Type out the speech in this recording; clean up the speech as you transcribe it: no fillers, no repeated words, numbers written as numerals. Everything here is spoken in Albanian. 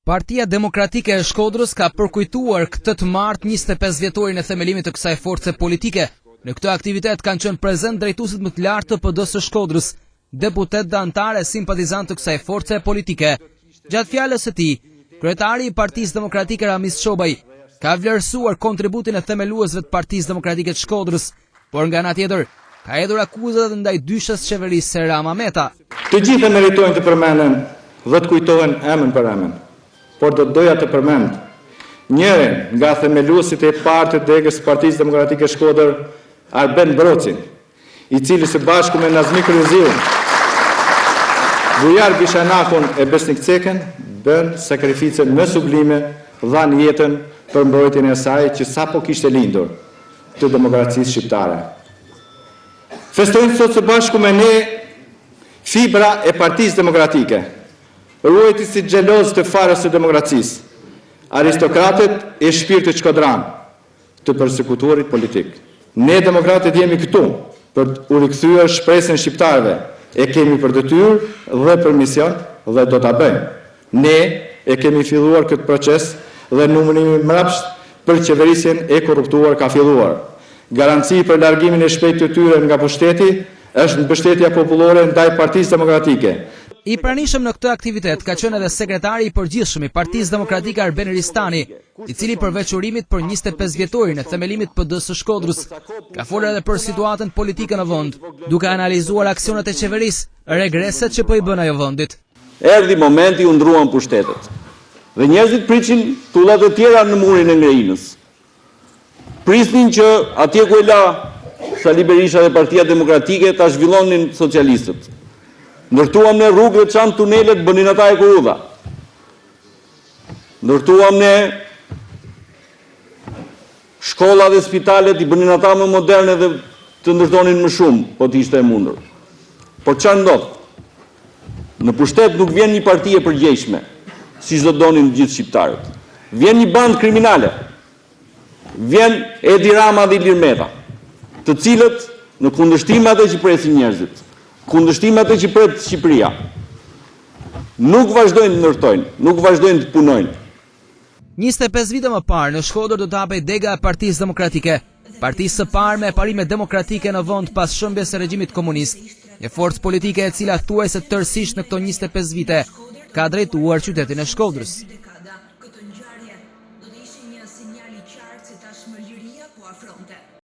Partia Demokratike e Shkodrës ka përkujtuar këtë të martë 25 vjetorin e themelimit të kësaj force politike. Në këtë aktivitet kanë qenë prezent drejtuesit më të lartë të PD-së së Shkodrës, deputetë dhe anëtarë e simpatizantë të kësaj force politike. Gjatë fjalës së tij, kryetari i Partisë Demokratike Ramiz Çobaj ka vlerësuar kontributin e themeluesve të Partisë Demokratike të Shkodrës, por nga ana tjetër ka hedhur akuza edhe ndaj dyshes qeverisëse Rama-Meta. Të gjithë e meritojnë të përmenden dhe të kujtohen emër për emër, por do të doja të përmend njërin nga themeluesit e parë të degës së Partisë Demokratike Shkodër, Arben Brocin, i cili së bashku me Nazmi Kryeziun, Bujar Bishanakun e Besnik Cekën bënë sakrificën më sublime, dhanë jetën për mbrojtjen e asaj që sapo kishte lindur. të demokracisë shqiptare. Festojnë sot së bashku me ne fibra e Partisë Demokratike, ruajtësit xhelozë të farës së demokracisë, aristokratët e shpirtit shkodran, të persekutuarit politikë. Ne demokratët jemi këtu për t'u rikthyer shpresën shqiptarëve, e kemi për detyrë dhe për mision dhe do ta bëjmë. Ne e kemi filluar këtë proces dhe numërimi mbrapsht për qeverisjen e korruptuar ka filluar. Garanci për largimin e shpejtë të tyre nga pushteti është mbështetja popullore ndaj Partisë Demokratike. I pranishëm në këtë aktivitet ka qenë edhe sekretari i përgjithshëm i Partisë Demokratike Arben Ristani, i cili përveç urimit për 25 vjetorin e themelimit të PD-së së Shkodrës, ka folur edhe për situatën politike në vend, duke analizuar aksionet e qeverisë, regreset që po i bën ajo vendit. Erdhi momenti u ndërruan pushtetet. Dhe njerëzit prisnin tullat e tjera në murin e ngrehinës. Prisnin që atje ku e la Sali Berisha dhe Partia Demokratike ta zhvillonin socialistët. Ndërtuam ne rrugë dhe çamë tunelet, bënin ata hekurudha. Ndërtuam ne Shkolla dhe spitalet i bënin ata më moderne dhe të ndërtonin më shumë, po të ishte e mundur. Por çfarë ndodh? Në pushtet nuk vjen një parti e përgjegjshme, siç do donin të gjithë shqiptarët. Vjen një bandë kriminale. Vjen Edi Rama dhe Ilir Meta, të cilët në kundërshtim me atë që presin njerëzit, kundërshtim me atë që pret Shqipëria, nuk vazhdojnë të ndërtojnë, nuk vazhdojnë të punojnë. 25 vite më parë, në Shkodër do të hapej dega e Partisë Demokratike, partisë së parë me parime demokratike në vend pas shembjes së regjimit komunist, një forcë politike e cila thuajse tërësisht në këto 25 vite ka drejtuar qytetin e Shkodrës.